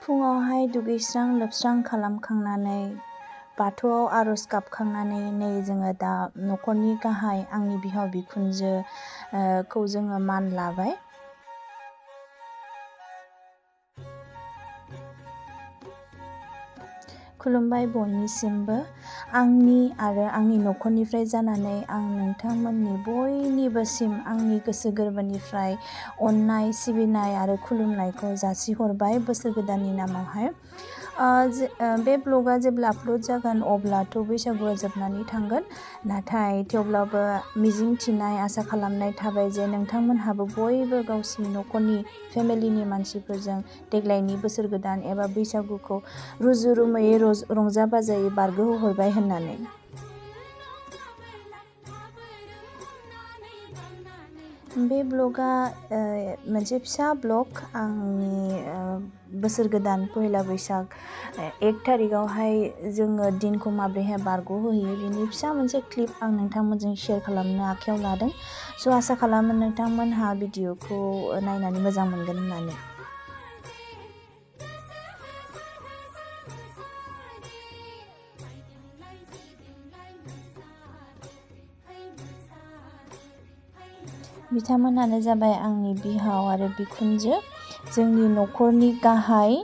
फुङावहाय दुगैस्रां लोबस्रां खालामखांनानै बाथौआव आर'ज गाबखांनानै नै जोङो दा न'खरनि गाहाय आंनि बिहाव बिखुनजो खौ जोङो मान लाबाय। खुलुमबाय बयनिसिमबो। आंनि आरो आंनि न'खरनिफ्राय जानानै आं नोंथांमोननि बयनिबोसिम आंनि गोसो गोरबोनिफ्राय अननाय सिबिनाय आरो खुलुमनायखौ जासिहरबाय बोसोर गोदाननि नामावहाय। बे ब्लगा जेब्ला आपल'ड जागोन अब्लाथ' बैसागुआ जोबनानै थांगोन, नाथाय थेवब्लाबो मिजिं थिनाय आसा खालामनाय थाबाय जे नोंथांमोनहाबो बयबो गावसिनि न'खरनि फेमिलिनि मानसिफोरजों देग्लायनि बोसोर गोदान एबा बैसागुखौ रुजु रुमुयै रंजा बाजायै बारग'हरबाय होननानै। बे ब्लगा मोनसे फिसा ब्लग आंनि बोसोर गोदान पहिला बैसाग 1 थारिखआवहाय जोङो दिनखौ माबोरैहाय बारग'होयो बिनि फिसा मोनसे क्लिप आं नोंथांमोनजों शेयार खालामनो आखायाव लादों। स' आसा खालामो नोंथांमोनहा भिडिअखौ नायनानै मोजां मोनगोन होननानै। बिथांमोनानो जाबाय आंनि बिहाव आरो बिखुनजो, जोंनि न'खरनि गाहाय।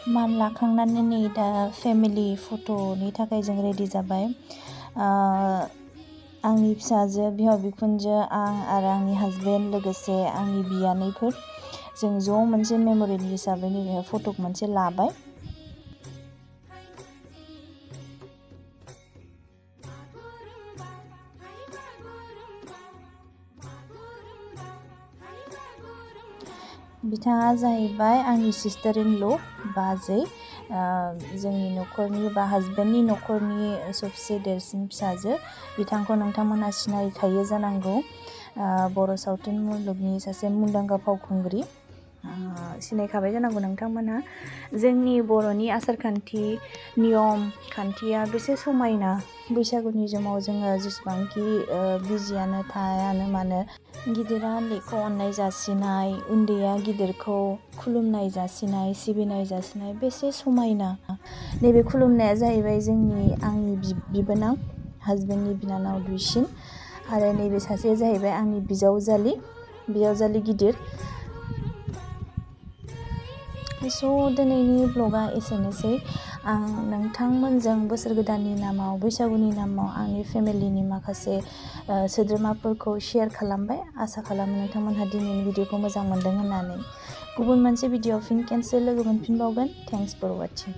मान लाखांनानै नै दा फेमिलि फट'नि थाखाय जों रेडि जाबाय। आंनि फिसाजो, बिहाव बिखुनजो, आं आरो आंनि हासबेन्ड लोगोसे आंनि बियानैफोर जों ज' मोनसे मेम'रियेल हिसाबै नैबे फट'क मोनसे लाबाय। बिथाङा जाहैबाय आंनि सिस्टार इन ल' बाजै, जोंनि न'खरनि बा हासबेन्डनि न'खरनि सबसे देरसिन फिसाजो। बिथांखौ नोंथांमोनहा सिनायखायो जानांगौ, बर' सावथुन मुलुगनि सासे मुंदांखा फावखुंग्रि। सिनायखाबाय जानांगौ नोंथांमोनहा। जोंनि बर'नि आसारखान्थि नियम खान्थिया बेसे समायना। बैसागुनि समाव जोङो जेसेबांखि बिजियानो थायानो मानो गिदिरा उन्दैखौ अननाय जासिनाय, उन्दैया गिदिरखौ खुलुमनाय जासिनाय, सिबिनाय जासिनाय बेसे समायना। नैबे खुलुमनाया जाहैबाय आंनि बिबोनां, हासबेन्डनि बिनानाव दुइसिन, आरो नैबे सासेया जाहैबाय आंनि बिजावजालि गिदिर। स' दिनैनि ब्लगा एसेनोसै। आं नोंथांमोनजों बोसोर गोदाननि नामाव, बैसागुनि नामाव आंनि फेमिलिनि माखासे सोद्रोमाफोरखौ शेयार खालामबाय। आसा खालामो नोंथांमोनहा दिनैनि भिडिअखौ मोजां मोनदों होननानै। गुबुन मोनसे भिडिअआव फिन खेनसे लोगो मोनफिनबावगोन। Thanks four वाचिं।